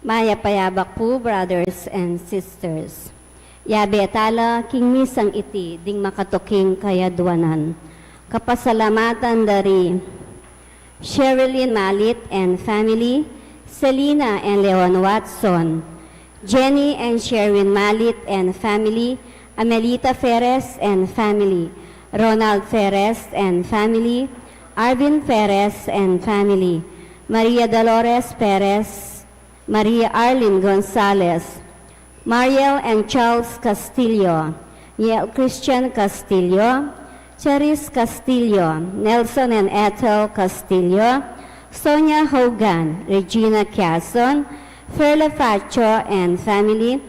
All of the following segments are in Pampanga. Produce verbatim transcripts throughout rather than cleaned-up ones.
Mayap a yabak pu, brothers and sisters. Yabe tala king misang iti ding makatuking kayadwanan. Kapasalamatan dari Sherilyn Malit and family, Selina and Leon Watson, Jenny and Sherwin Malit and family, Amelita Perez and family, Ronald Perez and family, Arvin Perez and family, Maria Dolores Perez, Maria Arlene Gonzalez, Mariel and Charles Castillo, Niel Christian Castillo, Charis Castillo, Nelson and Ethel Castillo, Sonia Hogan, Regina Quiason, Ferle Facho and family,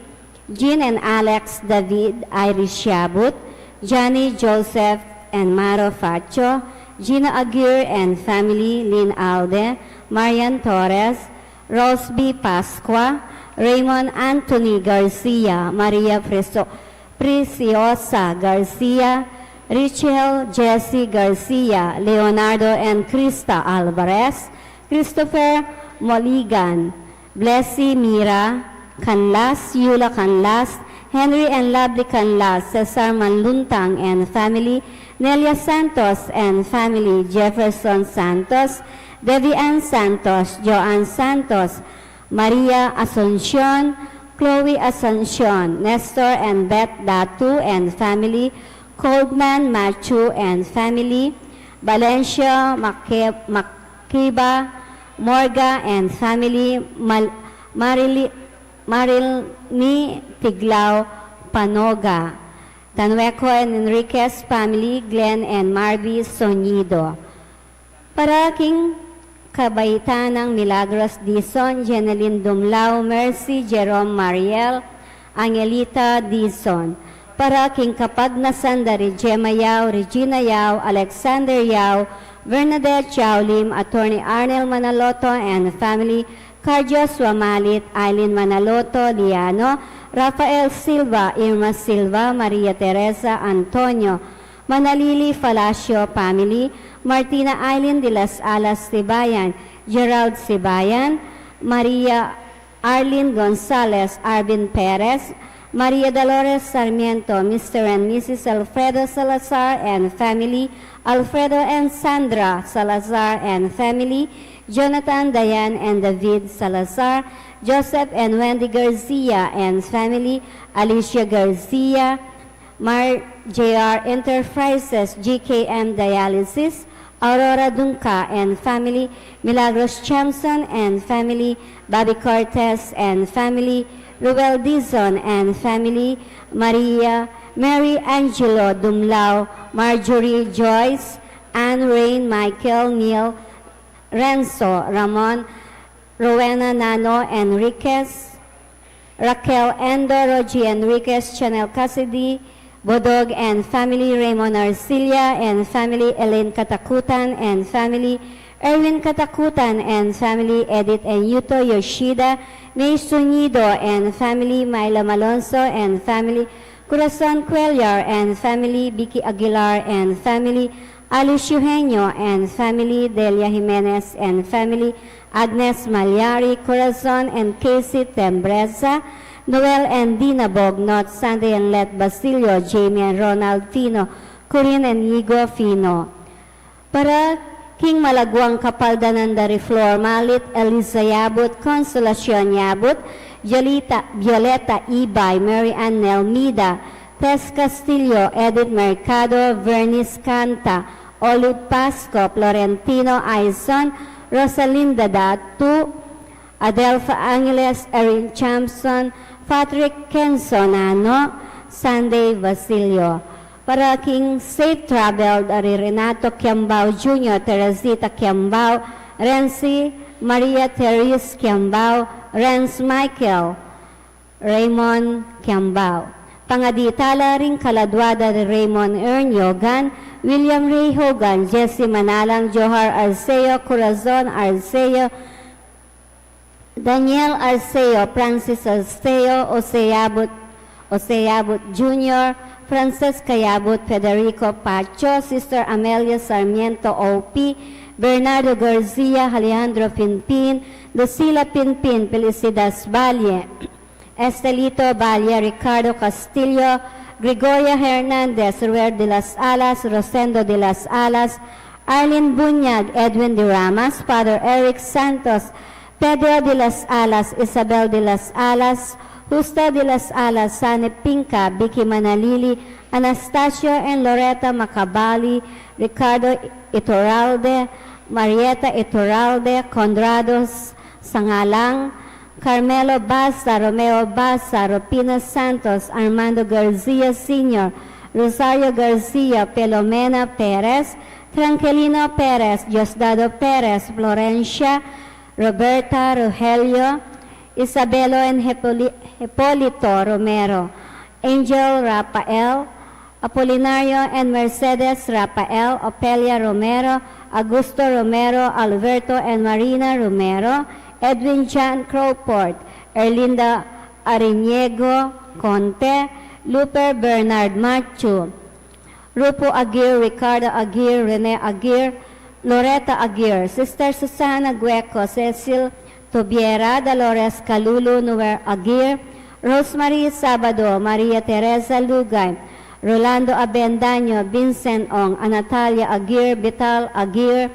Jean and Alex David, Iris Yabut, Johnny Joseph and Maro Facho, Gina Aguirre and family, Lynn Alde, Marian Torres, Rosby Pascua, Raymond Anthony Garcia, Maria Preso- Preciosa Garcia, Richel Jesse Garcia, Leonardo and Krista Alvarez, Christopher Moligan, Blessy Mira Canlas, Yula Canlas, Henry and Lovely Canlas, Cesar Manluntang and family, Nelia Santos and family, Jefferson Santos, Debbie Ann Santos, Joanne Santos, Maria Asuncion, Chloe Asuncion, Nestor and Beth Datu and family, Coldman Machu and family, Valencia Makiba, Morga and family, Mal- Marili- Marilni Tiglao Panoga, Tanueco and Enriquez family, Glenn and Marby Sonido. Para king kabaitan nang Milagros Dizon, Jeneline Dumlao, Mercy Jerome Mariel, Angelita Dizon. Para king kapagnasan da ri Gemma Yao, Regina Yao, Alexander Yao, Bernadette Yao Lim, Attorney Arnel Manaloto and family, Cardios Wamalit, Eileen Manaloto, Liano, Rafael Silva, Irma Silva, Maria Teresa Antonio, Manalili Palacio family, Martina Eileen de las Alas Sibayan, Gerald Sibayan, Maria Arlene Gonzalez, Arvin Perez, Maria Dolores Sarmiento, Mister and Missus Alfredo Salazar and family, Alfredo and Sandra Salazar and family, Jonathan, Diane and David Salazar, Joseph and Wendy Garcia and family, Alicia Garcia, Mar J R Enterprises, G K M Dialysis, Aurora Dunca and family, Milagros Chamson and family, Bobby Cortez and family, Ruel Dizon and family, Maria, Mary Angelo Dumlao, Marjorie Joyce, Anne Rain, Michael, Neil, Renzo, Ramon, Rowena Nano Enriquez, Raquel Endo, Rogie Enriquez, Chanel Cassidy, Bodog and family, Raymond Arcilla and family, Elaine Katakutan and family, Erwin Katakutan and family, Edith and Yuto Yoshida, May Sunido and family, Myla Malonzo and family, Corazon Cuellar and family, Vicky Aguilar and family, Alice Eugenio and family, Delia Jimenez and family, Agnes Malyari, Corazon and Casey Tembreza, Noel and Dina Bognot, Sandy and Let Basilio, Jamie and Ronald Fino, Corinne and Yigo Fino. Para king malaguang kapaldanan da ri Flor Malit, Eliza Yabut, Consolacion Yabut, Violeta, Violeta Ibay, Mary Ann Nelmida, Tess Castillo, Edith Mercado, Vernice Canta, Olive Pasco, Florentino Aison, Rosalinda Datu, Adelfa Angeles, Erin Chamson, Patrick Kenson Ano, Sunday Basilio. Para king safe travel da ri Renato Kiambao Junior, Teresita Kiambao, Renzi, Maria Therese Kiambao, Renz Michael, Raymond Kiambao. Pangadi tala ring kaladua da ri Raymond Erniogan, William Ray Hogan, Jesse Manalang, Johar Arceo, Corazon Arceo, Daniel Arceo, Francis Arceo, Jose Yabut, Jose Yabut Junior, Frances Cayabut, Federico Pacho, Sister Amelia Sarmiento O P, Bernardo Garcia, Alejandro Pinpin, Lucila Pinpin, Felicidas Valle, Estelito Valle, Ricardo Castillo, Gregoria Hernandez, Ruel de las Alas, Rosendo de las Alas, Arlene Buñag, Edwin de Ramas, Father Eric Santos, Pedro de las Alas, Isabel de las Alas, Justo de las Alas, Sane Pinca, Vicky Manalili, Anastasio and Loretta Macabali, Ricardo Iturralde, Marieta Iturralde, Conrado Sangalang, Carmelo Basa, Romeo Basa, Rufina Santos, Armando Garcia Senior, Rosario Garcia, Filomena Perez, Tranquilino Perez, Diosdado Perez, Florencia, Roberta, Rogelio, Isabelo and Hipoli-, Hipolito Romero, Angel Rafael, Apolinario and Mercedes Rafael, Opelia Romero, Augusto Romero, Alberto and Marina Romero, Edwin John Crawford, Erlinda Ariniego Conte, Luper Bernard Machu, Rupo Aguirre, Ricardo Aguirre, Rene Aguirre, Loretta Aguirre, Sister Susana Gueco, Cecil Tubiera, Dolores Calulu, Noel Aguirre, Rosemary Sabado, Maria Teresa Lugay, Rolando Abendaño, Vincent Ong, Anatalia Aguirre, Vital Aguirre,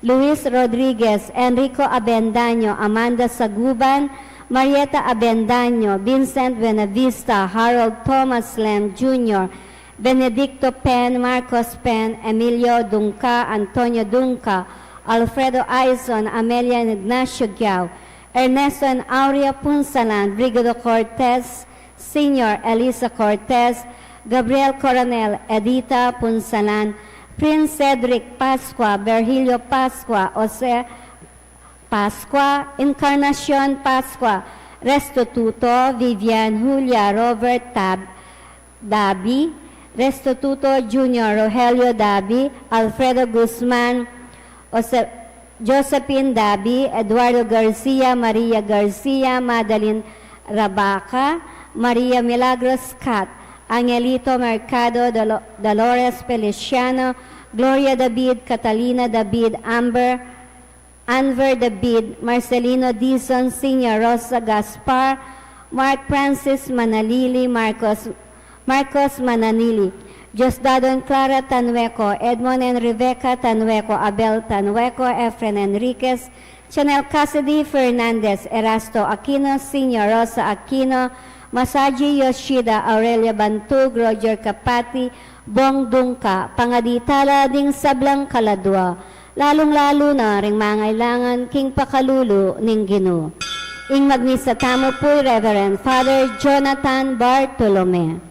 Luis Rodriguez, Enrico Abendaño, Amanda Saguban, Marieta Abendaño, Vincent Buenavista, Harold Thomas Lam Junior, Benedicto Pen, Marcos Pen, Emilio Dunca, Antonio Dunca, Alfredo Aizon, Amelia and Ignacio Giao, Ernesto and Aurea Punsalan, Brigido Cortez Senior, Elisa Cortez, Gabriel Coronel, Edita Punsalan, Prince Cedric Pascua, Virgilio Pascua, Jose Pascua, Encarnacion Pascua, Restituto, Vivian, Julia, Robert Tab-, Dabi, Restituto Junior, Rogelio Dabi, Alfredo Guzman, Jose-, Josephine Dabi, Eduardo Garcia, Maria Garcia, Madeline Rabaca, Maria Milagros Scott, Angelito Mercado, Dolo-, Dolores Feliciano, Gloria David, Catalina David, Amber, Anver David, Marcelino Dizon Senior, Rosa Gaspar, Mark Francis Manalili, Marcos, Marcos Mananili, Diosdado and Clara Tanhueco, Edmond and Rebecca Tanhueco, Abel Tanhueco, Efren Enriquez, Chanel Cassidy Fernandez, Erasto Aquino Senior, Rosa Aquino, Masaji Yoshida, Aurelia Bantug, Roger Capati, Bong Dunca, pangadi tala ding sablang kaladua, lalung-lalu na ring mangailangan king pakalulu ning Ginu. Ing magmisa tamu pu i Reverend Father Jonathan Bartolome.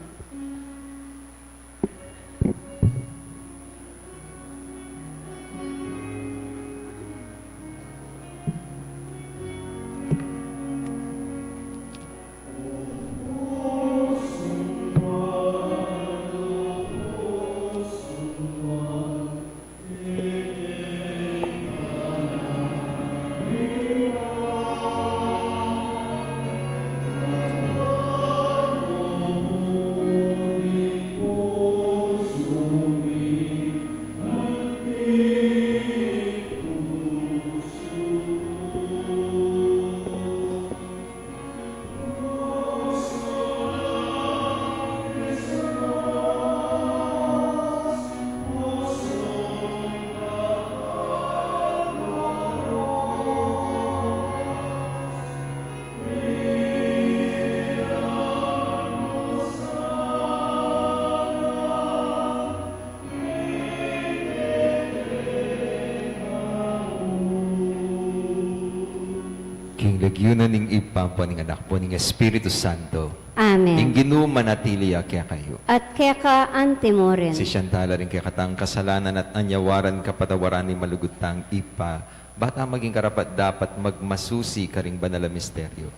King lagyu na ning Ibpa, ampo ning Anak, ampo ning Espiritu Santo. Amen. Ing Ginu manatili ya kekayu. At keka anti mu rin. Sisian tala ring kekatang kasalanan at anyawaran kapatawaran ning malugud tang Ibpa, ba ta maging karapat-dapat magmasusi karing banal a misteryo.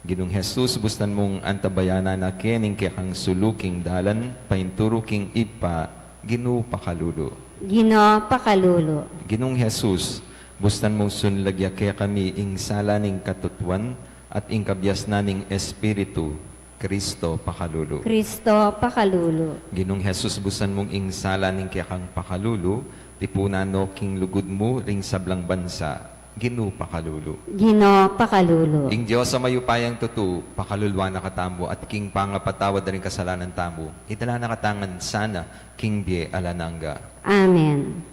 Ginung Jesus, bustan mung antabayanan na keni ing kekang sulu king dalan painturu king Ibpa, Ginu pakalulu. Ginu pakalulu. Ginung Jesus, bustan mung sunlag ya kekami ing sala ning katutuan at ing kabiasnan ning Espiritu, Kristo, pakalulu. Kristo, pakalulu. Ginung Jesus, busan mung ing sala ning kekang pakalulu, tipunan no king lugud mu ring sablang bansa. Ginu, pakalulu. Ginu, pakalulu. Ing Dios a mayupayang tutu, pakaluluan na katamu at king pangapatawad da ring kasalanan tamu, idala na katamu ngan sana king bie alang angga. Amen.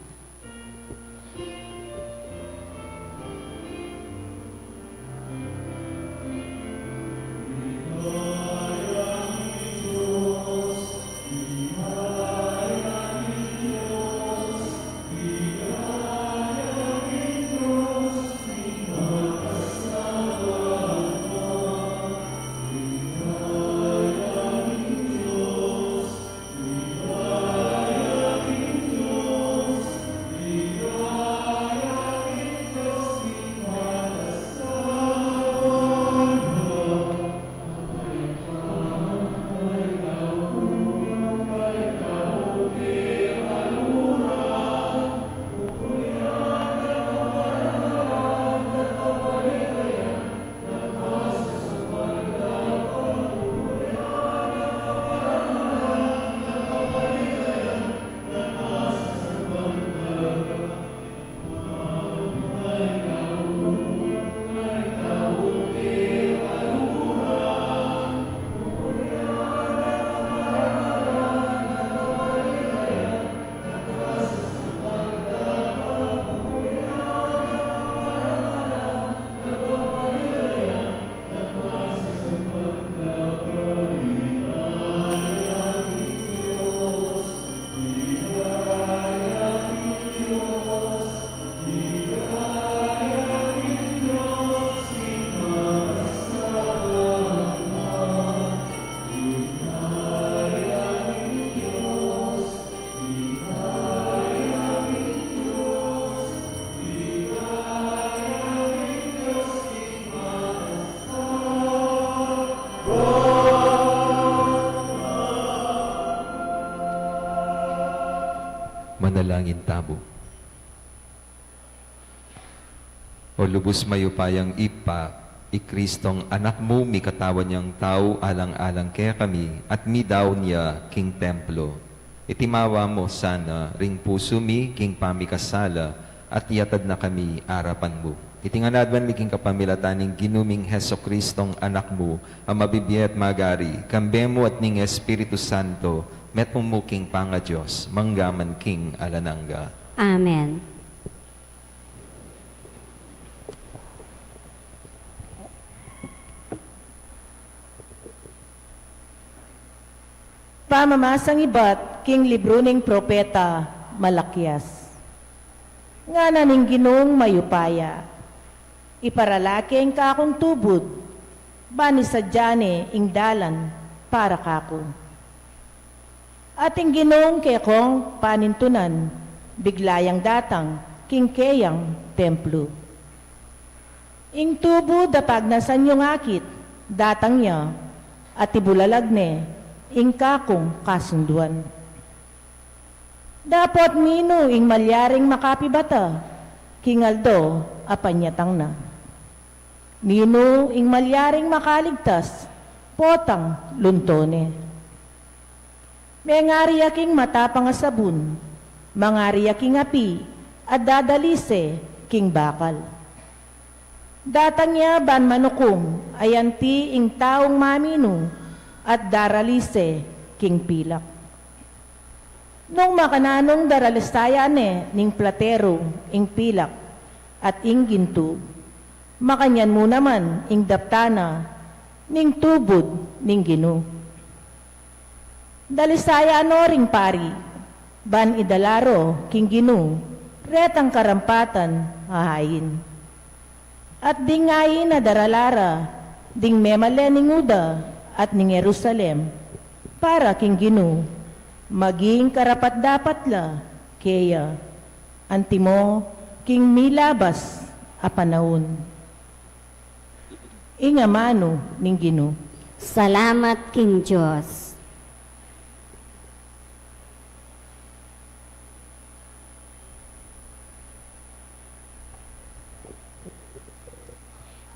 Manalangin tamu. O lubus mayupayang Ibpa, i Kristong Anak mu, mikatawan yang tau alang-alang kekami, at midaun ya king templo. Itimawa mu sana ring pusu mi king pamikasala, at iatad na kami arapan mu. Iti ngan aduan mi king kapamilatan ning Ginu ming Jesucristong Anak mu, a mabibie at magari, kambe mu at ning Espiritu Santo, metung mu king pangaDios, mangga man king alang angga. Amen. Pamamasang ibat king libru ning propeta Malakias. Ngana ning Ginung mayupaya: Iparala ke ing kakung tubud, ban isadia ne ing dalan para kaku. At ing Ginung kekong panintunan bigla yang datang king keyang templo. Ing tubud a pagnasan yung akit, datang ya, at ibulalag ne ing kakung kasunduan. Dapot ninu ing malyaring makapibata king aldo a panyatang na? Ninu ing malyaring makaligtas potang lunto ne? Mengari ya king matapang a sabun, mangari ya king api a dadalise king bakal. Datang ya ban manukum a anti ing taung maminu at daralise king pilak. Nung makananung daralisayan ne ning plateru ing pilak at ing gintu, makanyan mu naman ing daptan na ning tubud ning Ginu. Dalisayan no ring pari, ban idala ro king Ginu retang karampatan a ain. At ding ain a darala ra ding memalen ning Juda at ning Jerusalem para king Ginu, maging karapat-dapat la keya, antimo king milabas a panaun. Ing amanu ning Ginu. Salamat king Dios.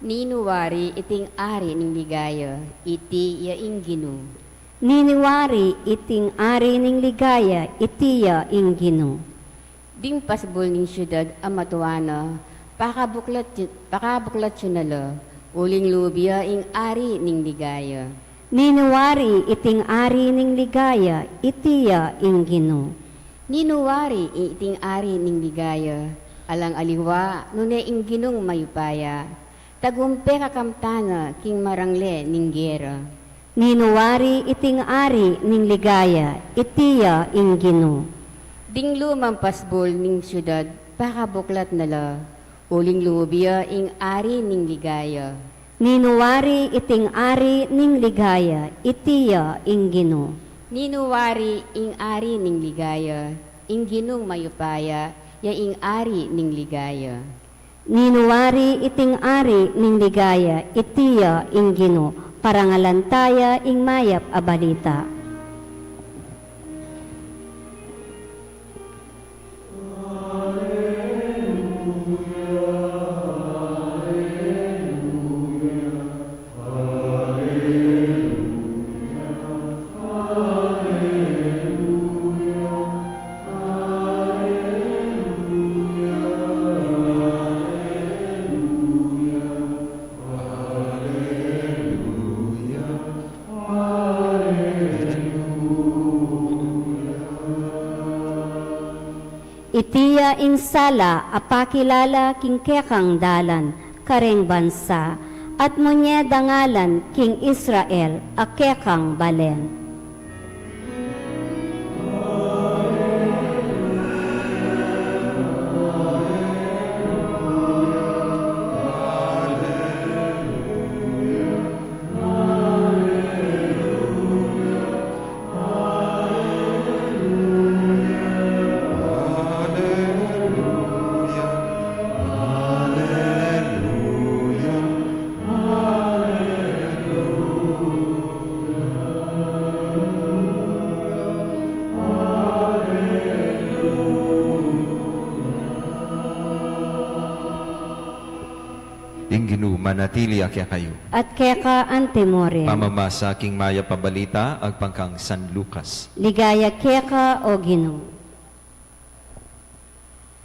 Ninu wari iting ari ning ligaya, iti ya ing Ginu. Ninu wari iting ari ning ligaya, iti ya ing Ginu. Ding pasbul ning siudad a matua na, pakabuklat yu, pakabuklat yu na la, uling lub ya ing ari ning ligaya. Ninu wari iting ari ning ligaya, iti ya ing Ginu. Ninu wari iting ari ning ligaya, alang aliwa, nune ing Ginung mayupaya, tagumpe kakamtana king marangle ning gera. Ninu wari iting ari ning ligaya, iti ya ing Ginu. Ding lumang pasbul ning siudad, pakabuklat na la, uling lub ya ing ari ning ligaya. Ninu wari iting ari ning ligaya, iti ya ing Ginu. Ninu wari ing ari ning ligaya, ing Ginung mayupaya, ya ing ari ning ligaya. Ninu wari iting ari ning ligaya, iti ya ing Ginu. Parangalan taya ing mayap a balita. Iti ya ing sala a pakilala king kekang dalan kareng bansa, at munye dangalan king Israel a kekang balen. Ing Ginu manatili ya kekayu. At keka antimurin. Pamamasa king mayap a balita agpang kang San Lucas. Ligaya keka, o Ginu.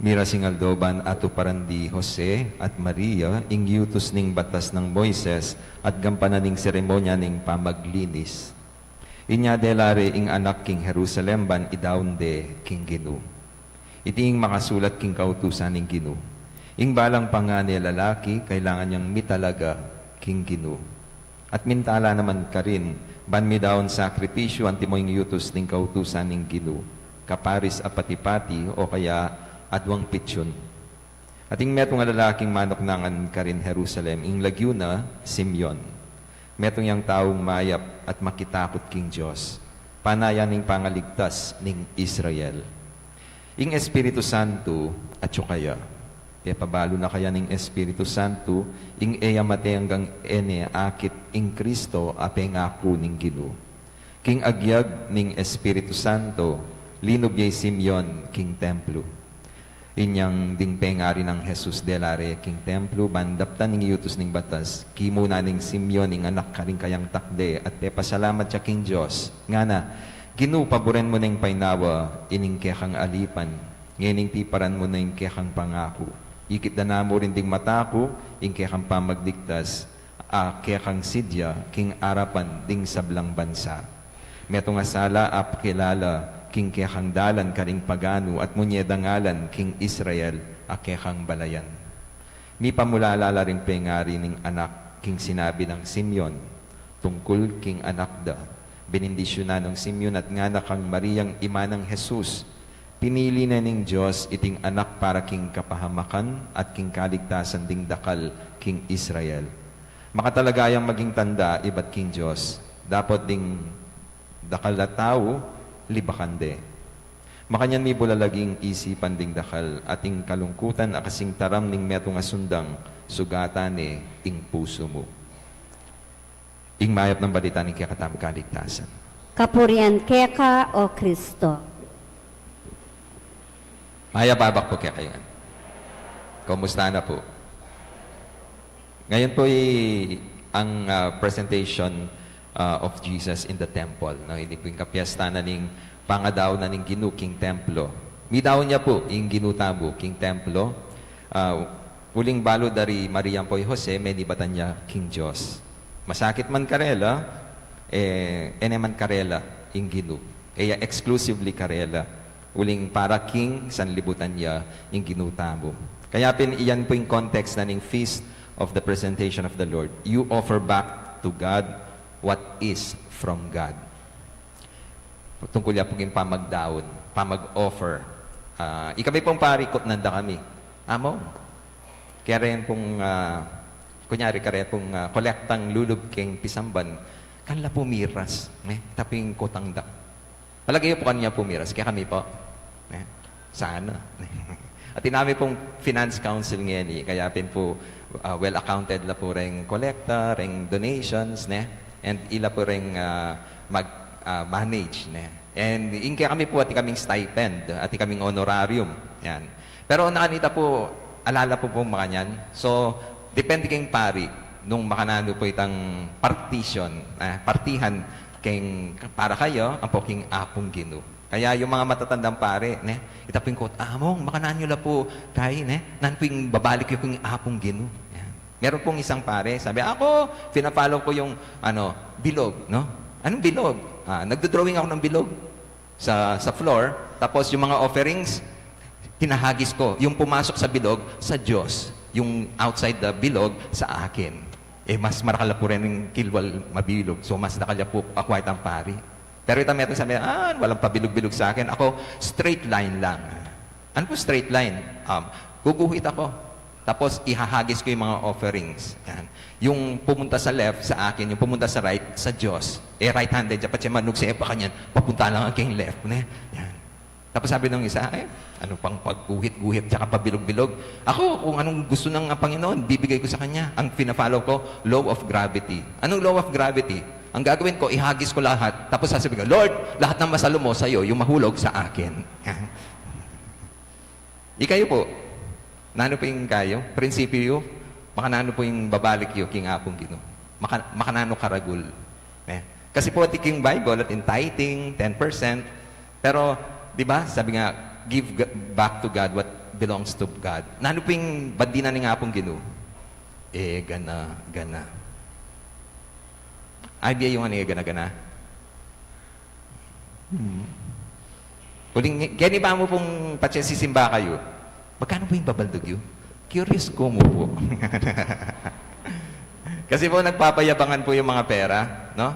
Mirasing aldo ban atuparan di Jose at Maria ing yutus ning batas nang Moises at gampanan ing seremonya ning pamaglinis. Inya dela re ing anak king Jerusalem ban idaun de king Ginu. Iti ing makasulat king kautusan ning Ginu. Ing balang pangane lalaki, kailangan yang mitalaga king Ginu. At mintala naman karin, ban midaun sakripisyu antimo ing yutus ning kautusan ning Ginu, kaparis a pati-pati o kaya adwang pitsun. At ing metung a lalaking manuknangan karin Jerusalem, ing lagyu na Simeon. Metung yang taung mayap at makitakut king Dios, panayan ning pangaligtas ning Israel. Ing Espiritu Santo atyu kaya. Pepabalu na kaya ning Espiritu Santo ing e ya mate anggang e ne akit ing Kristo a pengaku ning Ginu. King agyag ning Espiritu Santo, linub ya i Simeon king templo. Inyang ding pengari nang Jesus dela re king templo, ban daptan ing yutus ning batas, kimuna neng Simeon ing anak karing kayang takde, at pepasalamat ya king Dios. Ngana, Ginu, paburen mu neng painawa ining kekang alipan, ngening piparan mu na ing kekang pangaku. Ikit da namu rin ding mata ku ing kekang pamagligtas, a kekang sidya king arapan ding sablang bansa. Metung a sala a pakilala king kekang dalan karing paganu at munye dangalan king Israel a kekang balayan. Mipamulala la ring pengari ning anak king sinabi nang Simeon tungkul king anak da. Benindisyunan nang Simeon at ngana kang Mariang ima nang Jesus, pinili ne ning Dios iting anak para king kapahamakan at king kaligtasan ding dakal king Israel. Makatalaga yang maging tanda ibat king Dios, dapot ding dakal a tau libakan de. Makanyan mibulalag ing isipan ding dakal at ing kalungkutan a kasing taram ning metung a sundang, sugatan ne ing pusu mu. Ing mayap nang balita ning kekatamung kaligtasan. Kapurian keka, o Kristo. Mayap a abak pu kekayu ngan. Kumusta na pu? Ngayon po ay ang, ah, presentation, ah, of Jesus in the temple, no? Ini po ing kapiyesta na ning pangadaun na ning Ginu king templo. Midaun ya po ing Ginu tamu king templo. Ah, uling balu da ri Maria ampo i Jose, menibatan ya king Dios. Masakit man karela, eh, e ne man karela ing Ginu. E ya exclusively karela. Uling para king sanlibutan ya ing Ginu tamu. Kaya pin iyan po ing context na ning Feast of the Presentation of the Lord. You offer back to God what is from God. Tungkul ya po king pamagdaun, pamag-offer. Ah, ikami pong pari, kutnan da kami. Amo, kaya rin pong, ah, kunyari, kaya rin pong, ah, kolektang lulub king pisamban, kanla po miras, ne? Taping kutang da. Palagay yu po kanyan po miras, kaya kami po. Ne? Sana. At inami pong finance council ngeni, kaya pin po, ah, well accounted la po reng kolekta, reng donations, ne? And ila po reng, ah, mag, ah, manage, ne? And ing kaya kami po, atin kaming stipend, atin kaming honorarium. Yan. Pero nakanita po, ala la po pong makanyan. So, depende king pari, nung makananu po itang partition, ah, partihan king para kayu, ampo king Apung Ginu. Kaya yung mga matatandang pari, ne? Ita pin kutang, "Among, makananu la po kay, ne? Nanu pong babalik yu king Apung Ginu?" Yan. Meron pong isang pari, sabi, "Ako, pina-follow ko yung, ano, bilog, no?" "Anong bilog?" "Ah, nagdo-drawing ako ng bilog sa, sa floor, tapos yung mga offerings, hinahagis ko. Yung pumasok sa bilog, sa Diyos. Yung outside the bilog, sa akin." Eh, mas marakal la po rin yung kilwal mabilog. So, mas dakal ya po akwa itang pari. Pero itang meron sabi, "Ah, walang pabilog-bilog sa akin. Ako, straight line lang." "Ano po straight line?" "Um, guguhit ako. Tapos, ihahagis ko yung mga offerings." Yan. "Yung pumunta sa left, sa akin. Yung pumunta sa right, sa Diyos." Eh, right-handed, dapat siya manugse pa kanyan. Papunta lang ang king left, ne? Yan. Tapos sabi ng isa, "Eh, ano pang pagguhit-guhit tsaka pabilog-bilog? Ako, kung anong gusto ng Panginoon, bibigay ko sa kanya." Ang pina-follow ko, law of gravity. Anong law of gravity? Ang gagawin ko, ihagis ko lahat, tapos sasabihin ko, "Lord, lahat ng masalo mo sa'yo, yung mahulog sa akin." Ikayu po, nanu po ing kayu? Prinsipyu yu, makananu po ing babalik yu king Apung Ginu? Maka-, makananu karagul? Ne? Kasi po, atin king Bible, atin tithing, ten percent. Pero, di ba, sabi nga, "Give g-, back to God what belongs to God." Nanu po ing bandi na ning Apung Ginu? E gana-gana. Ay, biya yung ano, e gana-gana. Hmm. Uling, keni ba mu pung patse sisimba kayu, magkanu pu ing babaldug yu? Curious ku mu pu. Kasi pu, nagpapayabangan pu yung mga pera, no?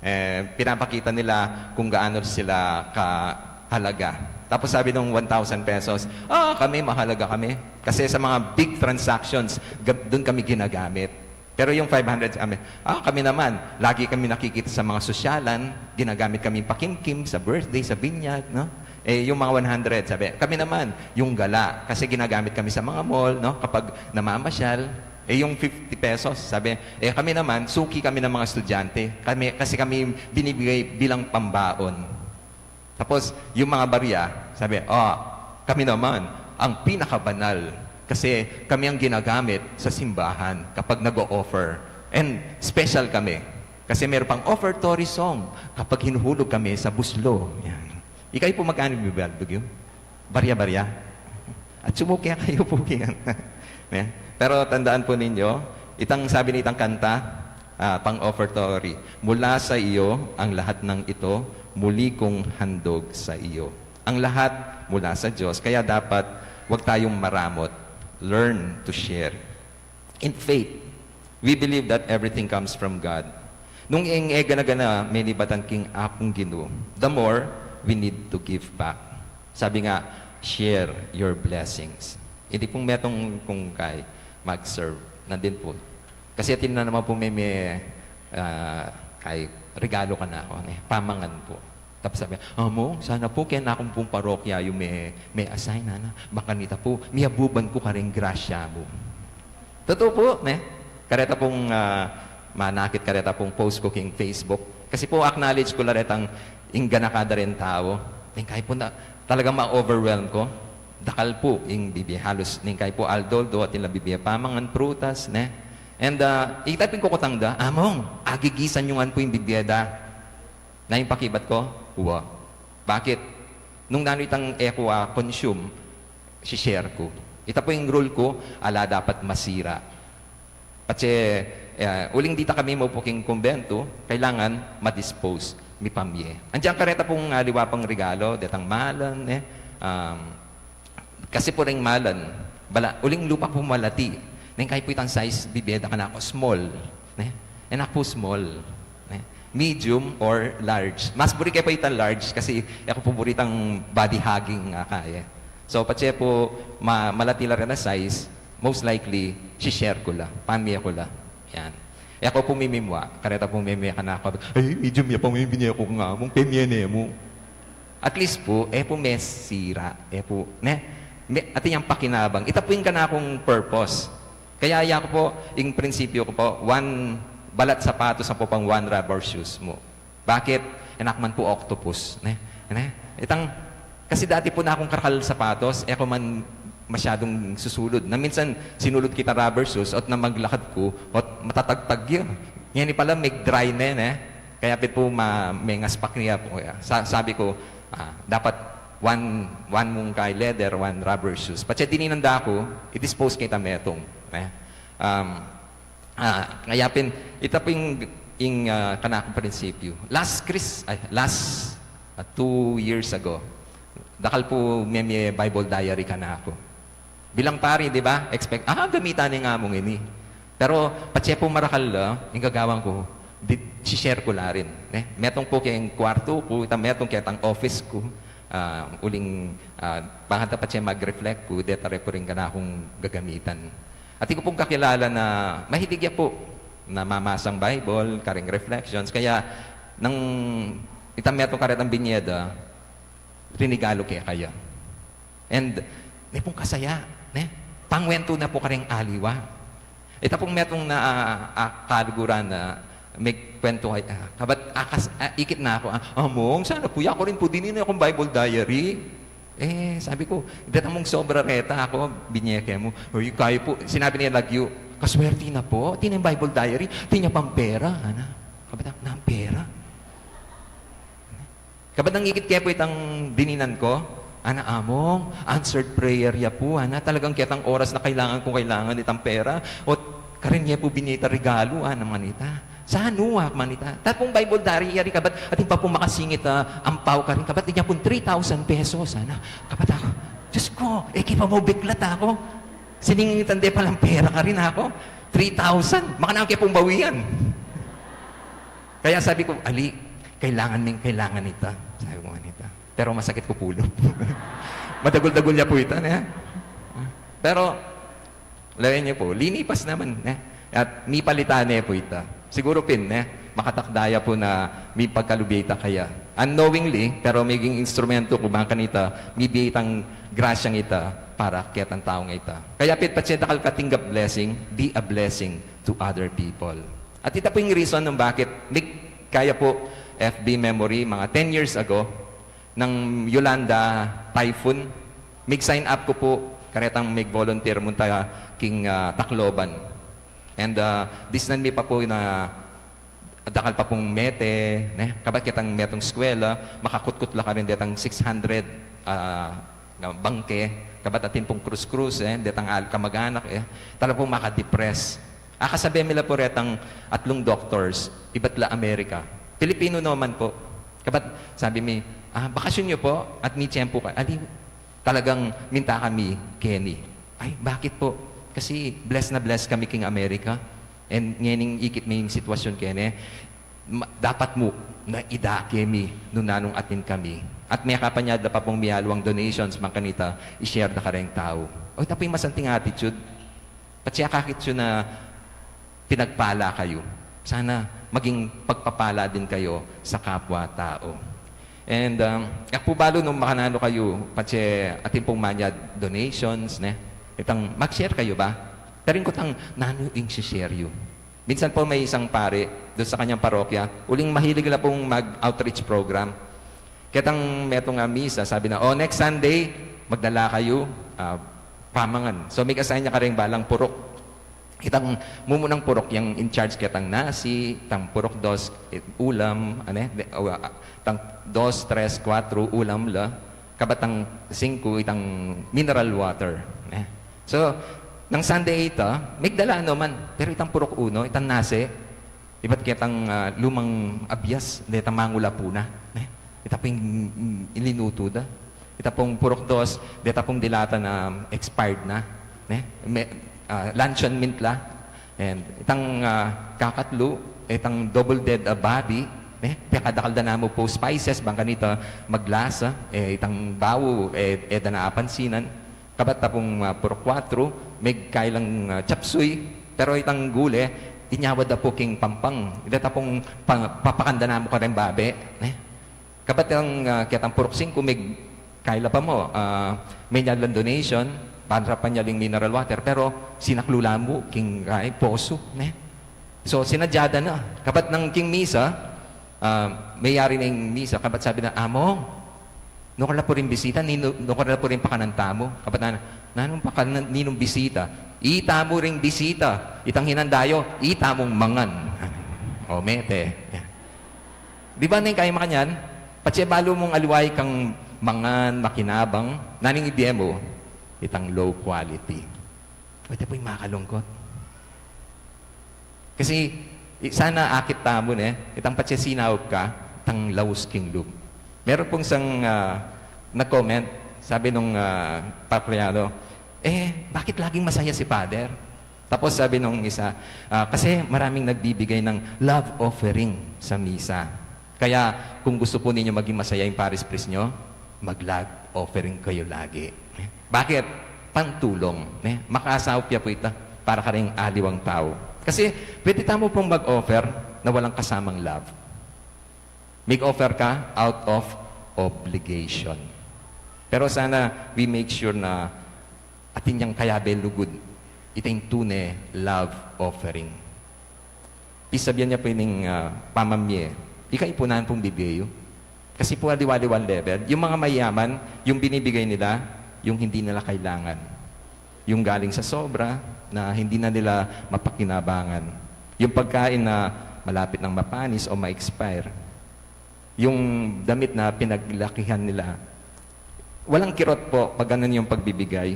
Eh, pinapakita nila kung gaano sila kahalaga. Tapos sabi nung one thousand pesos, "Ah, kami, mahalaga kami." Kasi sa mga big transactions, ga-, dun kami ginagamit. Pero yung five hundred, sabi, "Ah, kami naman, lagi kami nakikita sa mga sosyalan, ginagamit kami pakimkim sa birthday, sa binyag, no?" Eh, yung mga one hundred, sabi, "Kami naman, yung gala, kasi ginagamit kami sa mga mall, no, kapag namamasyal." Eh, yung fifty pesos, sabi, "Eh, kami naman, suki kami ng mga estudyante. Kami, kasi kami binibigay bilang pambaon." Tapos, yung mga barya, sabi, "Oh, kami naman, ang pinakabanal. Kasi kami ang ginagamit sa simbahan kapag nag-o-offer. And special kami. Kasi meron pang offertory song kapag hinuhulog kami sa buslo." Yan. Ikayu pu, magkanu ing bibaldug yu? Barya-barya. At sumuki kayu pu, yan. Ne? Pero tandaan po ninyo, itang sabi nitang kanta, ah, pang-offertory, "Mula sa iyo ang lahat ng ito, muli kong handog sa iyo." Ang lahat mula sa Diyos, kaya dapat wag tayong maramot. Learn to share. In faith, we believe that everything comes from God. Nung ing e gana-gana menibatan king Apung Ginu, the more we need to give back. Sabi nga, "Share your blessings." Hindi pung metung kung kay mag-serve, nandin po. Kasi atin na naman po may, may, ah, kay regalo kanaku, ne? Pamangan po. Tapos sabi, "Amo, sana po kaya na akong pung parokya yung may, may assign, ana. Baka nita po, miyabuban ku karing grasya mu." Totoo po, ne? Kareta pung, ah, manakit kareta pung post ku king Facebook. Kasi po, acknowledge ku la retang ing ganaka da ring tau. Ning kay po na, talagang ma-overwhelm ku. Dakal po ing bibie, halos ning kay po aldo-aldo atin lang bibie pamangan, prutas, ne? And, ah, ita pin kukutang da, "Among, agigisan yu ngan pu ing bibie da." Na ing pakibat ku, "Wa." Bakit? Nung nanu itang e ku, ah, consume, si-share ku. Ita pu ing rule ku, ala dapat masira. Patse, eh, uling dita kami maupo king kumbentu, kailangan ma-dispose, mipamie. Andiyan kareta pung aliwa pang regalo, detang malan, eh. Um, kasi pu ring malan, bala, uling lupa pu malati. Neng kayi pu itang size, bibie da kanaku small, ne? E na pu small, ne? Medium or large. Mas buri ke pu itang large kasi e ku pu buri itang body hugging, ah, kaya. So, patse pu ma-, malati la rin a size, most likely, si-share ku la, pamie ku la. Yan. E ku pu mimimua, kareta pu mimie kanaku, "Ay, medium ya pa ing binye ku kang Among, pemie ne mu." At least pu, e pu mesira, e pu, ne? Me-, atin yang pakinabang. Ita pu ing kanakung purpose. Kaya ya ku pu, ing prinsipyu ku pu, one balat sapatos ampo pang one rubber shoes mu. Bakit? E na ku man pu octopus, ne? Ne? Itang, kasi dati pu nakung karakal sapatos, e ku man masyadung susulud. Na minsan, sinulud ku itang rubber shoes, ot na maglakad ku, ot matatagtag ya. Ngeni pala, mig-dry ne, ne? Kaya pin pu ma-, mengaspak ne ya pu. Kaya sa-, sabi ku, ah, dapat one, one mung kay leather, one rubber shoes. Patse dininan da ku, i-dispose ke ita metung, ne? Um, ah, kaya pin, ita pu ing, ing, ah, kanakung prinsipyu. Last Chris-, ay, last, ah, two years ago, dakal pu memie Bible diary kanaku. Bilang pari, di ba? Expect, ah, gamitan ne ning Among ini. Pero, patse pu marakal la, ing gagawan ku, di, si-share ku la rin, ne? Metung pu keng kwartu ku, ita metung ketang office ku, ah, uling, ah, bang kanta patse mag-reflect ku, deta re pu ring kanakung gagamitan. Atin ku pung kakilala na mahilig ya pu, na mamasang Bible, karing reflections, kaya nang ita metung karetang binye da, rinigalu ke kaya. And, ne pung kasaya, ne? Pangwentu na pu karing aliwa. Ita pung metung na, ah, ah, kaluguran na, migkwentu kay, ah, kabat, ah, kas-, ah, ikit na ku, ah, "Among, sana pu, ya ku rin pu dininan ing Bible diary." E, sabi ku, "Deta mung sobra reta, aku, binye ke mu." "Uy, kayi pu," sinabi ne lagyu, "kaswerti na pu, atin ne ing Bible diary, atin ya pang pera," ana. Kabat, "Nanu pera?" Kabat nang ikit ke pu itang dininan ku, ana, "Among, answered prayer ya pu," ana, "talagang ketang oras na kailangan kung kailangan itang pera, ot karin ye pu binye ita regalu," ana, manita. "Sanu?" aku manita. "Ita pung Bible diary yari, kabat atin pa pung makasingit a ampau karin, kabat inya pung three thousand pesos," ana. Kabat aku, "Diyos ku, e ke pa mu biklat," aku. "Siningitan de palang pera karin," aku. "Three thousand, makananu ke pung bawian?" Kaya sabi ku, "Ali, kailangan ming kailangan ita," sabi ku manita. Pero masakit ku pu ulo. Madagul-dagul ya pu ita, ne? Pero, lawen yu pu, linipas naman, ne? At mipalitan ne pu ita. Siguru pin, ne? Makatakda ya pu na mipagkalub ya ita kaya. Unknowingly, pero maging instrumento ku bang kanita, mibie itang grasyang ita para ketang taung ita. Kaya pin, patse dakal ka tinggap blessing, be a blessing to other people. At ita pu ing reason nung bakit, mig-, kaya pu, F B memory, mga ten years ago, nang Yolanda typhoon, mig-sign up ku pu, karetang mig-volunteer munta king, ah, Tacloban. And, ah, disnan mi pa pu na dakal pa pung mete, ne? Kabat ketang metung eskwela, makakutkut la karin detang six hundred, ah, na bangke, kabat atin pung krus-krus, e, detang al-, kamag-anak, e. Talaga pung makadepress. Akasabe mi la pu retang atlung doctors, ibat la Amerika. Pilipinu naman pu. Kabat sabi mi, "Ah, bakasyun yu pu, at may tiyempu kayu." Ali, talagang minta kami keni. "Ay, bakit pu?" "Kasi bless na bless kami king Amerika. And ngening ikit me ing sitwasyun keni, ma-, dapat mu na idake mi nung nanung atin kami. At mekapanyad da pa pung mialiwang donations bang kanita i-share da kareng tau." O, ita pu ing masanting attitude. Patse akakit yu na pinagpala kayu. Sana maging pagpapala din kayo sa kapwa-tau. And, um, e ku pu balu nung makananu kayu, patse atin pung manyad donations, ne? Itang mag-share kayu ba? Pero ing kutang, nanu ing si-share yu? Minsan pu may isang pari, dun sa kanyang parokya, uling mahilig la pung mag-outreach program. Ketang metung a misa, sabi na, "O, next Sunday, magdala kayu, ah, pamangan." So, mig-assign ya kareng balang purok. Itang mumunang purok yang in charge ketang nasi, itang purok dos, eh, ulam, ane, de, o, ah, itang dos, tres, kuatro, ulam la, kabat itang singku, itang mineral water, ne? So, nang Sunday ita, migdala naman, pero itang purok uno, itang nasi, ibat ketang, ah, lumang abias, de itang mangula pu na, ne? Ita pung, mm, ilinuto da. Ita pung purok dos, de ita pung dilata na expired na, ne? Me-, ah, luncheon meat la. And itang, ah, kakatlu, itang double dead, ah, babi, ne? Pekadakal da namu pu spices, bang kanita maglasa, eh, itang bau, eh, e da na apansinan. Kabat ita pung, ah, purok kuatru, migkailang, ah, chop suey, pero itang gule, inyawad da pu king pampang. Ita pung pa-, papakan da namu kareng babe, ne? Kabat itang, ah, ketang purok singku, migkaila pa mu, ah, menyal lang donation, para panyal ing mineral water, pero sinaklu la mu king kay poso, ne? So, sinadya da na. Kabat nang king misa, ah, meyari na ing misa, kabat sabi na, "Among, nukar la pu ring bisita, ninu-, nukar la pu ring pakanan tamu?" Kabat na, "Nanung pakanan, ninung bisita?" "Itamu ring bisita, itang hinanda yu, itamung mangan." O, mete. Di ba, neng kaya makanyan? Patse balu mung aliwa kang mangan, makinabang, nanung ibie mu? Itang low quality. O, ita pu ing makalungkot. Kasi, i-, sana akit tamu, ne? Itang patse sinaup ka, itang laus king lub. Meron pung isang, ah, nag-comment, sabi nung, ah, parokyano, "Eh, bakit laging masaya si Father?" Tapos sabi nung isa, ah, "Kasi maraming nagbibigay ng love offering sa misa. Kaya kung gusto po ninyo maging masaya yung parish priest nyo, mag-love offering kayo lagi." Bakit? Pantulong, ne? Makasaup ya pu ita para karing aliwang tau. Kasi pwede tamu pung mag-offer na walang kasamang love. Mag-offer ka out of obligation. Pero sana we make sure na atin yang kayabe lugud, ita ing tune love offering. Pisabian ya pu ining, ah, pamamie. Ika ipunan pung bibie yu. Kasi pu aliwa-aliwang level. Yung mga mayaman, yung binibigay nila, yung hindi nila kailangan. Yung galing sa sobra, na hindi na nila mapakinabangan. Yung pagkain na malapit nang mapanis o ma-expire. Yung damit na pinaglakihan nila. Walang kirot po pag ganun yung pagbibigay.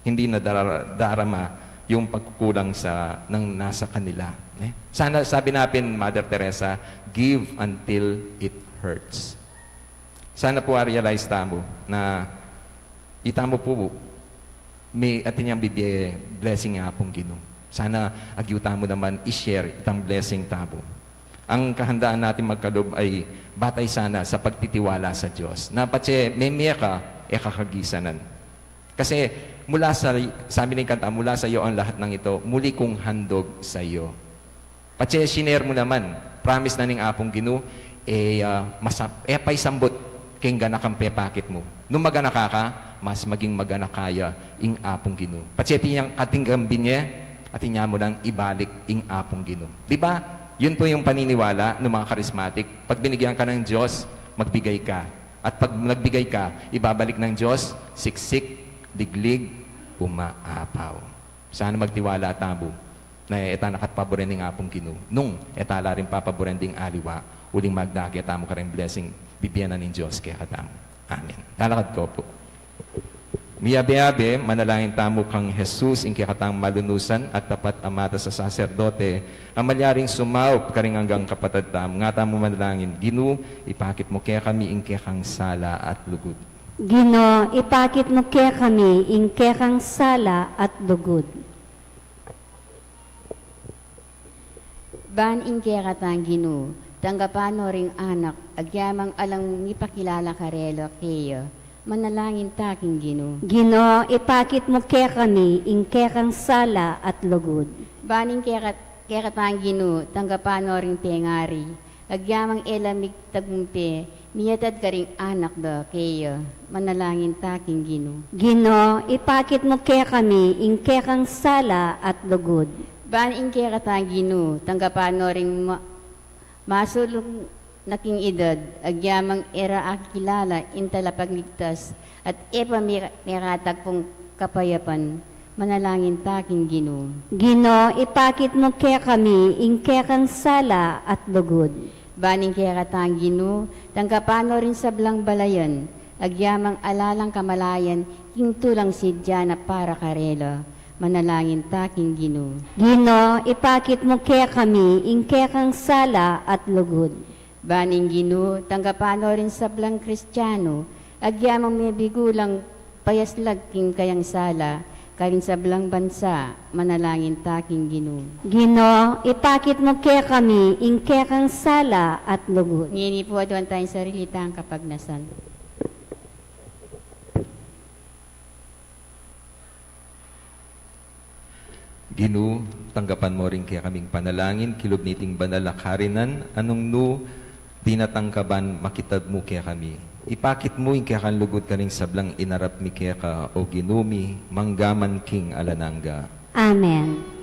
Hindi na dara-, darama yung pagkukulang sa, ng nasa kanila. Eh? Sana, sabi na pin Mother Teresa, "Give until it hurts." Sana po, a-realize tamu na itamu po, may atin yang bibie blessing ing Apung Ginu. Sana agyu tamu naman i-share itang blessing tamu. Ang kahandaan natin magkalub ay batay sana sa pagtitiwala sa Diyos. Na patse memie ka, e ka kagisanan. Kasi mula sa, sabi ng kanta, "Mula sa iyo ang lahat ng ito, muli kong handog sa iyo." Patse siner mu naman, promise na ning Apung Ginu, e, ah, masap-, e pa isambut keng ganakang pepakit mu. Nung maganaka ka, mas maging maganaka ya ing Apung Ginu. Patse atin yang katinggang binye, atin ya mu nang ibalik ing Apung Ginu. Di ba? Yun po yung paniniwala ng mga charismatic. Pag binigyan ka ng Diyos, magbigay ka. At pag nagbigay ka, ibabalik ng Diyos, siksik, liglig, umaapaw. Sana magtiwala tamu na e ta na kapaburen ning Apung Ginu. Nung e ta la rin papaburen ding aliwa, uling magdake tamu kareng blessing bibie na ning Diyos kekatamu. Amen. Talakad ko po. Miyabe-abe, manalangin tamu kang Jesus, ing kekatang malunusan at tapat a matas a saserdote, a malyaring sumaup karing anggang kapatad tamu. Nga tamu manalangin, Ginu, ipakit mu kekami ing kekang sala at lugud. Ginu, ipakit mu kekami ing kekang sala at lugud. Ban ing kekatang Ginu, tanggapan no ring anak, agyamang alang mipakilala karela keya, manalangin ta king Ginu. Ginu, ipakit mu kekami ing kekang sala at lugud. Ban ing kekat-, kekatang Ginu, tanggapan no ring pengari, agyamang e la migtagumpe, miyatad karing anak da keya, manalangin ta king Ginu. Ginu, ipakit mu kekami ing kekang sala at lugud. Ban ing kekatang Ginu, tanggapan no ring ma-, masulung na king edad, agyamang e ra akikilala ing talapagligtas, at e pa mi-, mekatagpung kapayapan, Manalangin ta king Ginu. Ginu, ipakit mu kekami ing kekang sala at lugud. Ban ing kekatang Ginu, tanggapan no ring sablang balayan, agyamang ala lang kamalayan king tulang sidya na para karela. Manalangin ta king Ginu. Ginu, ipakit mu kekami ing kekang sala at lugud. Ban ing Ginu, tanggapan no ring sablang Kristiano, agyamang mebigu lang payaslag king kayang sala, karing sablang bansa. Manalangin ta king Ginu. Ginu, ipakit mu kekami ing kekang sala at lugud. Ngeni pu, aduan tayang sarili tang kapagnasan. Ginu, tanggapan mo ring kekaming panalangin, kilub niting banal a karinan, a nung nu tinatangkaban, makitab mu kekami. Ipakit mu ing kekang lugud karing sablang inarap mi keka, o Ginu mi, manggaman king alang angga. Amen.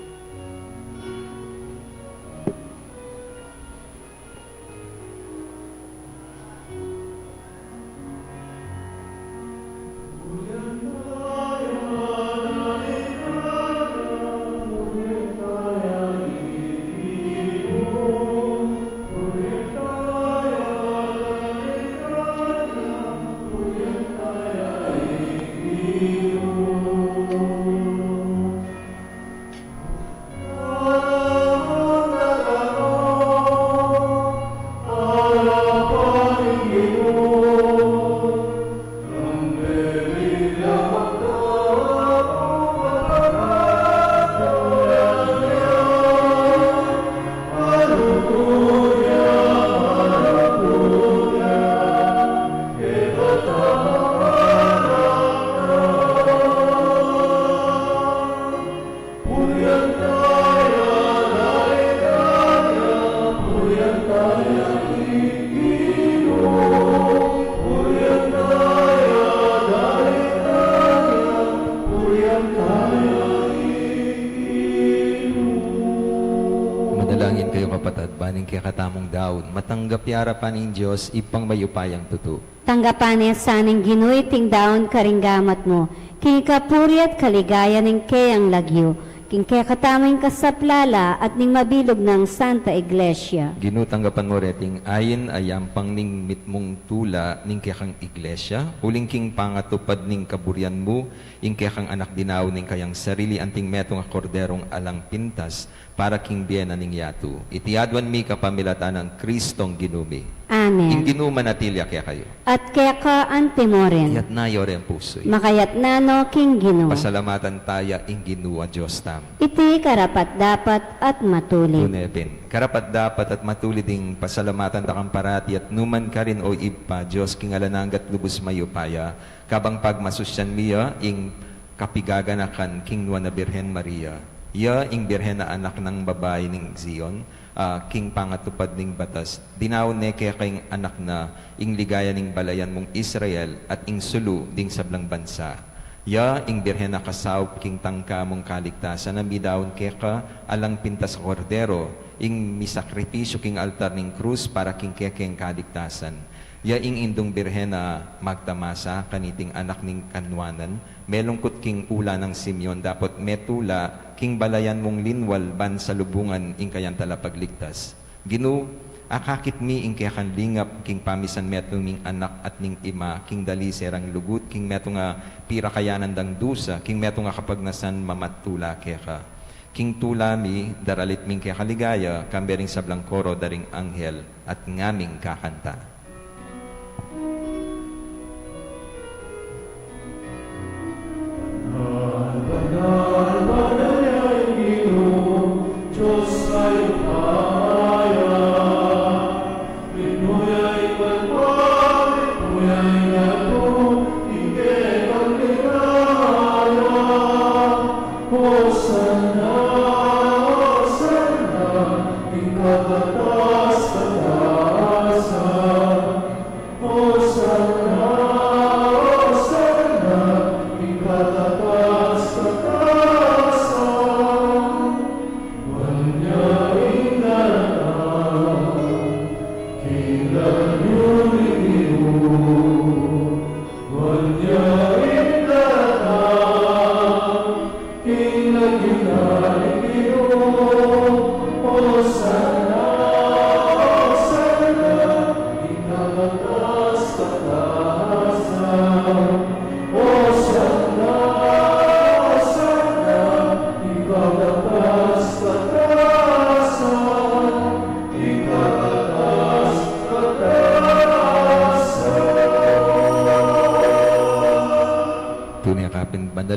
Manalangin kayu, kapatad, ban ing kekatamung daun matanggap ya arapan ning Dios, Ibpang mayupayang tutu. Tanggapan na sa ning Ginu iting daun karing gamat mu, king kapurian at kaligayan ning keyang lagyu, king kekatamung kasaplalan at ning mabilug nang Santa Iglesia. Ginu, tanggapan mu reting ain a yampang ning mitmung tula ning kekang Iglesia, uling king pangatupad ning kaburian mu, ing kekang Anak dinaun ning kayang sarili anting metung a korderung alang pintas, para king bie na ning yatu. Iti aduan mi kapamilatan nang Kristong Ginu mi. Amen. Ing Ginu manatili ya kekayu. At keka anti mu rin. Iyatas yu ring pusu yu. Makayatas no king Ginu. Pasalamatan taya ing Ginu a Dios tamu. Iti karapat-dapat at matulid. Tune pin. Karapat-dapat at matulid ing pasalamatan da kang parati at nukarin man, o Ibpa, Dios king alang angga at lubus mayupaya, kabang pagmasusyan mi ya ing kapigaganakan king Nuan a Birhen Maria. Ya ing Birhen a anak nang babai ning Zion, a king pangatupad ning batas, dinaun ne keka ing anak na, ing ligaya ning balayan mung Israel, at ing sulu ding sablang bansa. Ya ing Birhen a kasaup king tangka mung kaligtasan, a midaun keka alang pintas a kordero, ing misakripisyu king altar ning krus para king kekeng kaligtasan. Ya ing Indung Birhen a magtamasa kaniting anak ning kanuanan, melungkut king ula nang Simeon, dapot metula king balayan mung linwal ban salubungan ing kayang Talapagligtas. Ginu, akakit mi ing kekang lingap king pamisan metung ming anak at ning ima, king dalise rang lugud, king metung a pirakayanan dang dusa, king metung a kapagnasan mamatula keka. King tula mi, daralit ming keka ligaya, kambe ring sablang koro da ring anghel, at ngaming kakanta.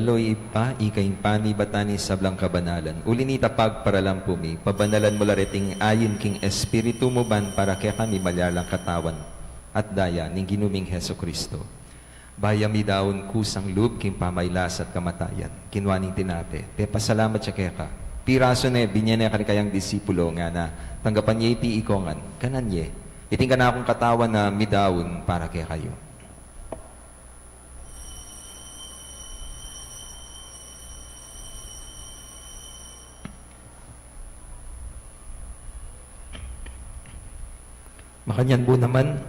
O Ibpa, ika ing panibatan ning sablang kabanalan. Uli na nita pagparalan pu mi, pabanalan mu la reting ain king Espiritu mu ban para kekami malyari lang katawan at daya ning Ginu ming Jesucristo. Bayu ya midaun kusang lub king pamailas at kamatayan, kinua ne ing tinape, pepasalamat ya keka, pirasu ne, binye ne karing kayang disipulo, ngana, tanggapan ye iti ikongan, kanan ye, iti ing kanakung katawan a midaun para kekayu. Makanyan mu naman,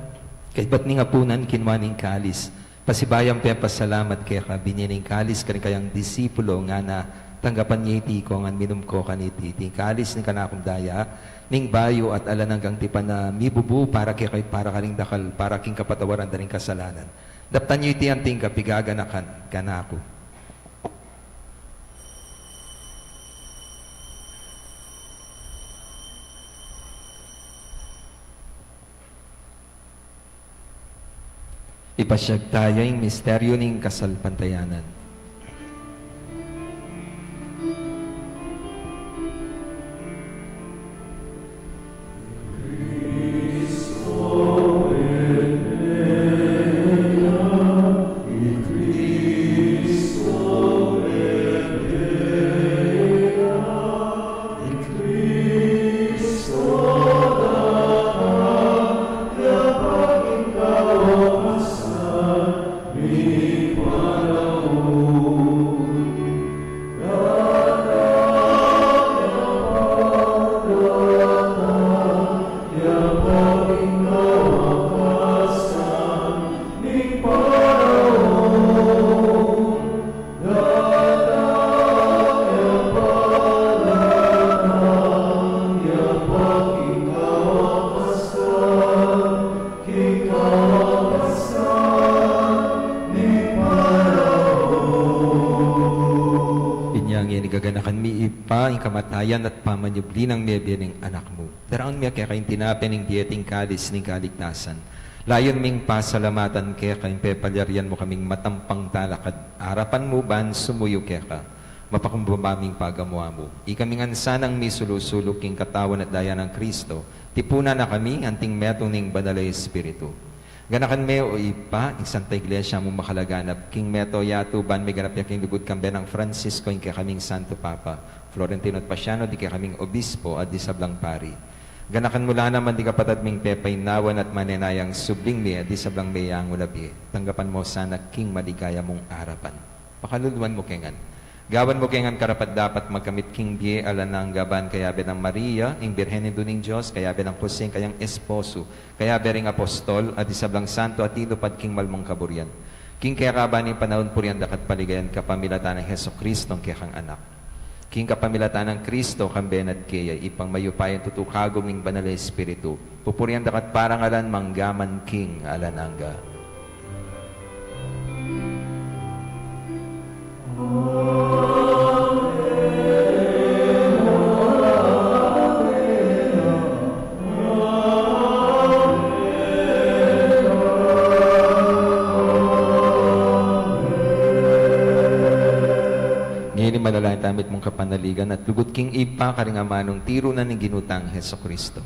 kaybat ning apunan, kinua ne ing kalis, pasibayu yang pepasalamat keka, binye ne ing kalis karing kayang disipulo, ngana, tanggapan ye iti ikongan, minum ko kaniti, iti ing kalis ning kanakung daya ning bayu at alang anggang tipan a mibubu para kekayu at para karing dakal, para king kapatawaran da ring kasalanan. Daptan yu iti anting kapigaganakan kanaku. Ipasiag taya ing misteryu ning kasalpantayanan. Inya ngeni gaganakan mi, Ibpa, ing kamatayan at pamanyubli nang mebie ning Anak mu. Daraun mi keka ing tinape ning bie at ing kalis ning kaligtasan. Layun ming pasalamatan keka ing pepalyarian mu kaming matampang talakad arapan mu ban sumuyu keka. Mapakumbaba ming pagamu-amu. Ikami ngan sanang misulu-sulu king katawan at daya nang Kristo, tipunan na kami anting metung ning Banal a Espiritu. Ganakan me, o Ibpa, ing Santa Iglesia mung makalaganap king meto yatu ban miganap ya king lugud kambe nang Francisco, ing kekaming Santo Papa, Florentino at Paciano, ding kekaming obispo at ding sablang pari. Ganakan mu la naman ding kapatad ming pepainawan at manenayang subling mie at ding sablang meyangu na bie. Tanggapan mu sana king maligaya mung arapan. Pakaluluan mu ke ngan. Gawan mu ke ngan karapat-dapat magkamit king bie alang angga ban kayabe nang Maria, ing Birhen Indu ning Dios, kayabe nang Jose, ing kayang esposo, kayabe ring apostol, at ding sablang santo a tinupad king mal mung kaburian, king kekaban ning panaun, purian daka at paligayan kapamilatan nang Jesucristo, ing kekang Anak. King kapamilatan nang Kristo, kambe na at keya, Ibpang mayupayang tutu, kagum ning Banal a Espiritu, pupurian daka at parangalan mangga man king alang angga. Ngeni manalangin tamu mitmung kapanaligan at lugud king Ibpa karing amanung tiru na ning Ginu tang Jesucristo.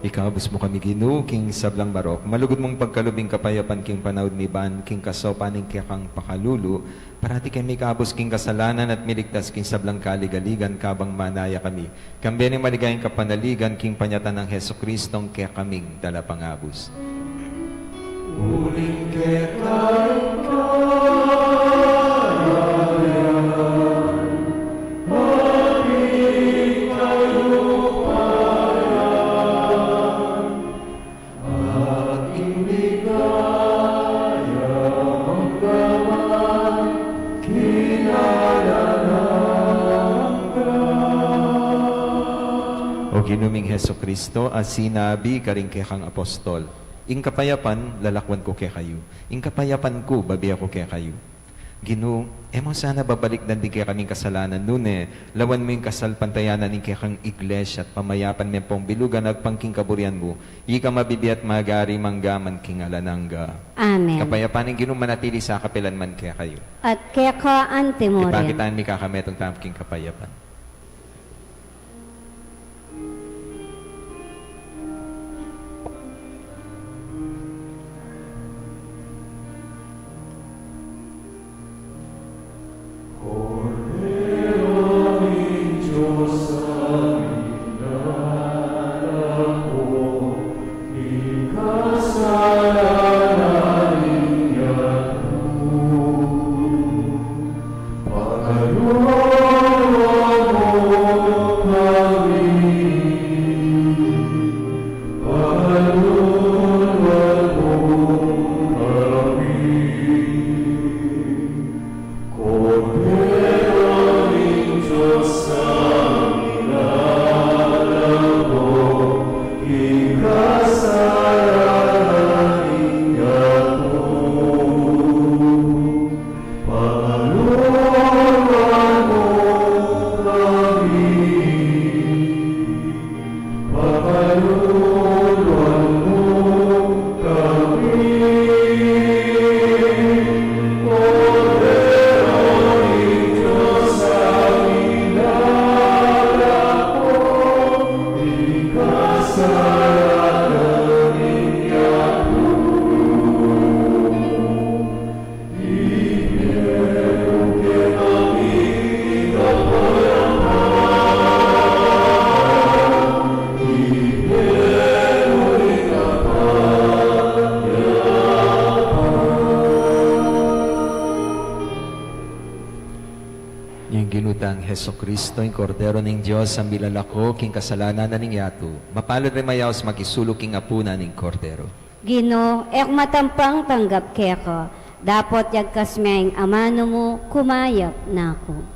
Ikabus mu kami, Ginu, king sablang marok. Malugud mung pagkalub ing kapayapan king panaun mi ban, king kasaupan ning kekang pakalulu, parati keng mikabus king kasalanan at miligtas king sablang kaligaligan kabang manaya kami. Kambe ning maligayang kapanaligan king panyatang nang Jesucristong kekaming Talapangabus. Uling keka ing kayarian, amping kalupa yan, at ing ligaya mangga man king alang angga. O Ginu ming Jesucristo, a sinabi karing kekang apostol, "Ing kapayapan lalakwan ku kekayu, ing kapayapan ku bibie ku kekayu." Ginu, e mu sana babalikdan ding kekaming kasalanan, nune lawan mu ing kasalpantayanan ning kekang Iglesia at pamayapan me pung bilugan agpang king kaburian mu, ika mabibie at magari mangga man king alang angga. Amen. Kapayapan ning Ginu manatili sa kapilan man kekayu. At keka antimurin. Ipakit tamu ing kekatamung kapayapan. Kordero ning Dios a milalako king kasalanan ning yatu. Pakaluluan mu kami, pakaluluan mu kami. Kordero ning Dios a milalako king kasalanan ning yatu. Pakaluluan mu kami, pakaluluan mu kami, Kordero ning Dios a milalako king kasalanan ning yatu. Ing Ginu tang Jesucristo, ing Kordero ning Dios, a milalako king kasalanan na ning yatu. Mapalad ring mayaus makisuluk king apunan ning Kordero. Ginu, e ku matampang tanggap keka, dapot yagkas me ing amanu mu, kumayap na ku.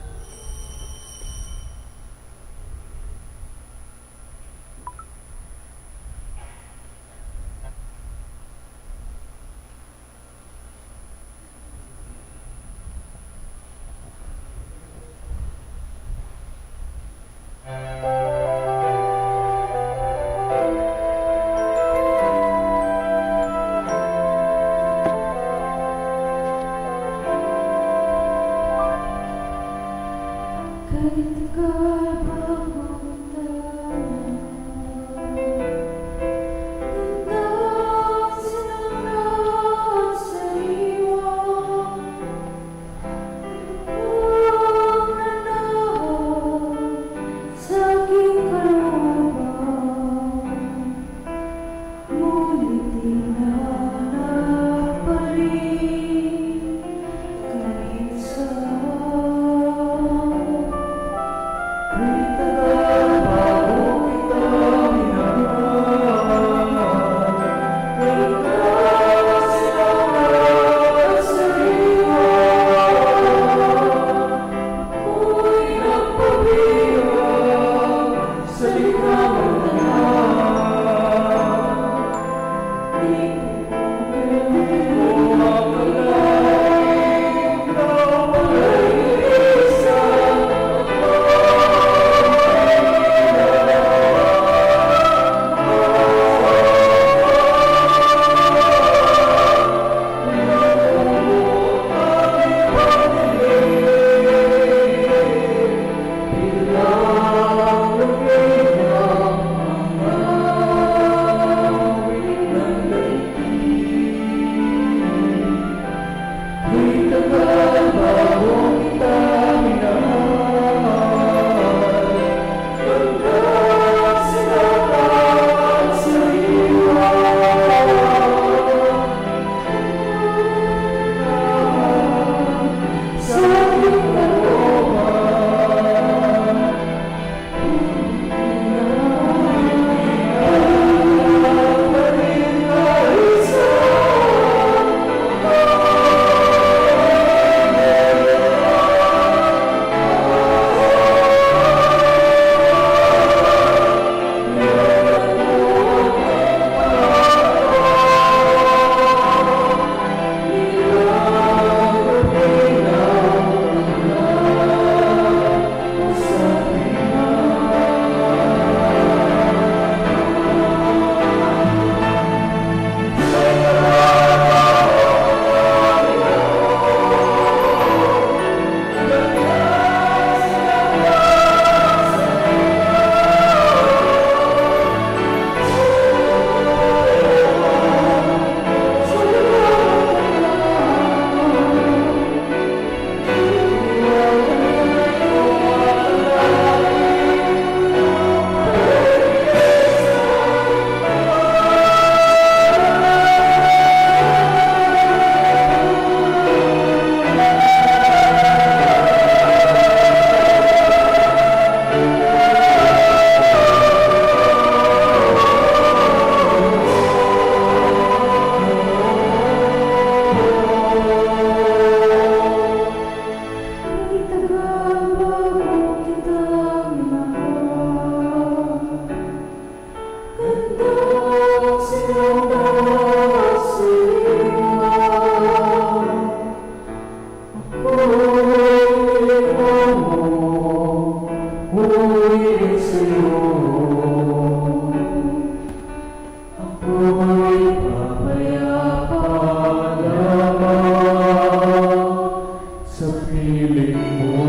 Sa piling mo.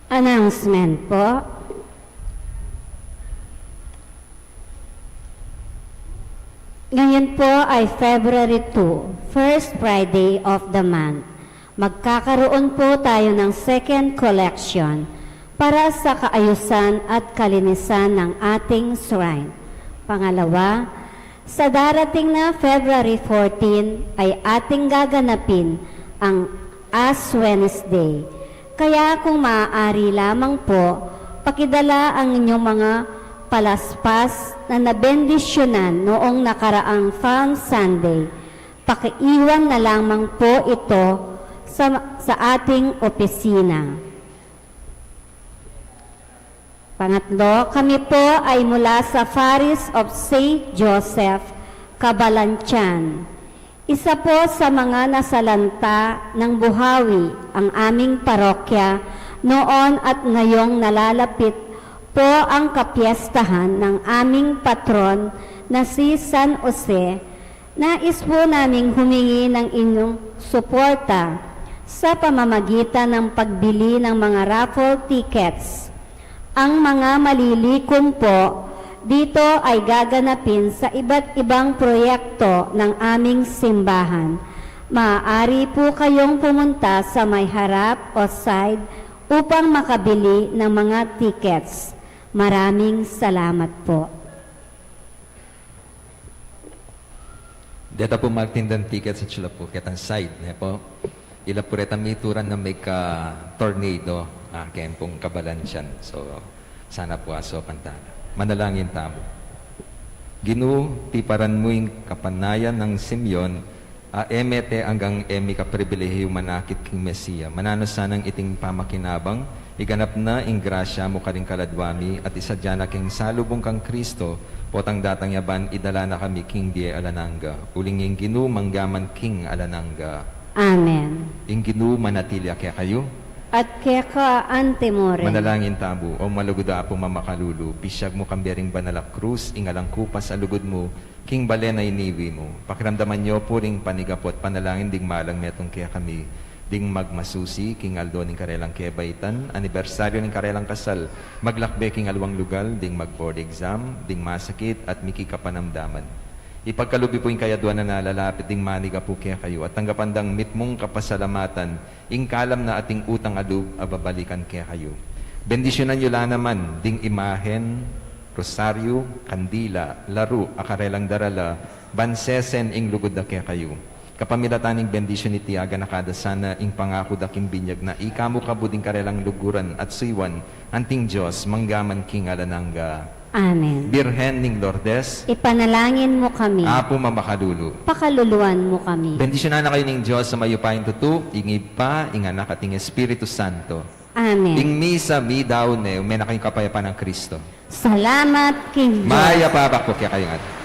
Announcement po. Ngayon po ay February two, first Friday of the month. Magkakaroon po tayo ng second collection para sa kaayusan at kalinisan ng ating shrine. Pangalawa, sa darating na February fourteen ay ating gaganapin ang Ash Wednesday. Kaya kung maaari lamang po, pakidala ang inyong mga palaspas na nabendisyonan noong nakaraang Palm Sunday. Pakiiwan na lamang po ito sa, sa ating opisina. Pangatlo, kami po ay mula sa Parish of Saint Joseph, Cabalantian. Isa po sa mga nasalanta ng buhawi ang aming parokya noon at ngayong nalalapit po ang kapiyestahan ng aming patron na si San Jose. Nais po naming humingi ng inyong suporta sa pamamagitan ng pagbili ng mga raffle tickets. Ang mga malilikom po dito ay gaganapin sa iba't ibang proyekto ng aming simbahan. Maaari po kayong pumunta sa may harap o side upang makabili ng mga tickets. Maraming salamat po. Deta pu magtindang tickets, atsu la pu ketang side, ne pu. Ila pu reta mituran na mika-tornado, a, keng pung Cabalantian. So, sana pu asopan tala. Manalangin tamu. Ginu, tiparan mu ing kapanayan nang Simeon, a e mete anggang e mika-pribilehiyu manakit king Mesia. Mananu sanang iting pamakinabang, iganap na ing grasya mu karing kaladwa mi, at isadya na keng salubung kang Kristo, potang datang ya ban idala na kami king bie alang angga. Uling ing Ginu manggaman king alang angga. Amen. Ing Ginu manatili ya kekayu. At keka anti mu rin. Manalangin tamu. O malugud a Apu mamakalulu, bisyag mu kambe ring banal a krus, ing alang kupas a lugud mu, king bale na iniwi mu. Pakiramdaman yu pu ring panigapu at panalangin ding malang metung kekami, ding magmasusi king aldo ning karelang kebaitan, anibersaryu ning karelang kasal, maglakbe king aliwang lugal, ding mag-board exam, ding masakit at miki kapanamdaman. Ipagkalub yu pu ing kayaduanan a lalapit ding manigapu kekayu, at tanggapan dang mitmung kapasalamatan, ing kalam na ating utang a lub a babalikan kekayu. Bendisyunan yu la naman ding imahen, rosaryu, kandila, laru a karelang darala, ban sesen ing lugud da kekayu. Kapamilatan ning bendisyun iti, aganaka da sana ing pangaku da king binyag na ika mu kabud ing karelang luguran at suyuan, anting Dios manggaman king alang angga. Amen. Birhen ning Lourdes, ipanalangin mu kami. Apu mamakalulu, pakaluluan mu kami. Bendisyunan na kayu ning Dios a mayupayang tutu, ing Ibpa, ing Anak, at ing Espiritu Santo. Amen. Ing misa midaun ne, ume na kayung kapayapan nang Kristo. Salamat king Dios. Mayap a abak pu kekayu ngan.